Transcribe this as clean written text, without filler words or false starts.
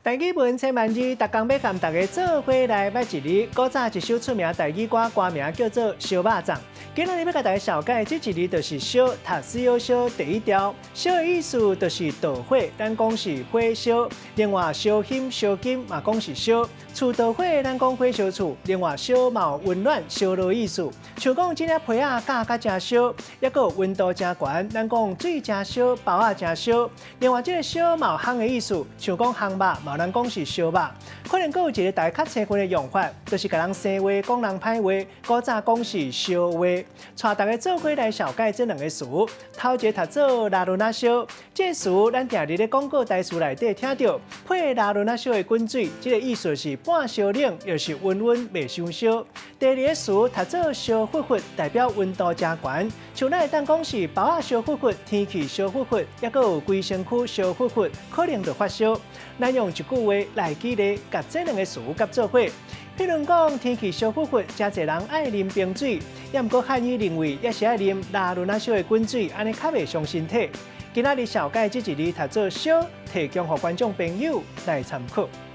台語文千萬字，逐工欲佮大家做伙來捌一字。古早一首出名台語歌，歌名叫做《燒肉粽》。今仔日欲共大家紹介這一字，就是燒，讀燒燒第一調。燒的意思就是著火，咱講是火燒。另外燒香燒金嘛講是燒。厝著火，咱講火燒厝。另外燒嘛有溫暖燒熱意思。像講這領被仔絞甲誠燒，抑閣有溫度誠懸，咱講水誠燒，包仔誠燒。另外這個燒嘛有烘的意思，像講烘肉嘛人講是燒肉，可能閣有一個大家較親近的用法，就是共人生話講人歹話，古早講是燒話。帶大家做伙來紹介這兩个詞，頭一个讀做拉圇仔燒，這個詞咱定佇咧廣告台詞內底聽著，配拉圇仔燒的滾水，這個意思是半燒冷，又是溫溫袂傷燒。第二個詞讀做燒忽忽，代表溫度誠懸，像咱會當講是包仔燒忽忽，天氣燒忽忽，抑閣有規身軀燒忽忽，可能就發燒。咱用一句話來舉例，共這兩个詞結做伙。譬如講，天氣燒忽忽，誠濟人愛啉冰水，抑毋過漢醫認為，抑是愛啉焦圇仔燒的滾水，按呢較袂傷身體。今仔日紹介這一字讀做燒，提供予觀眾朋友來參考。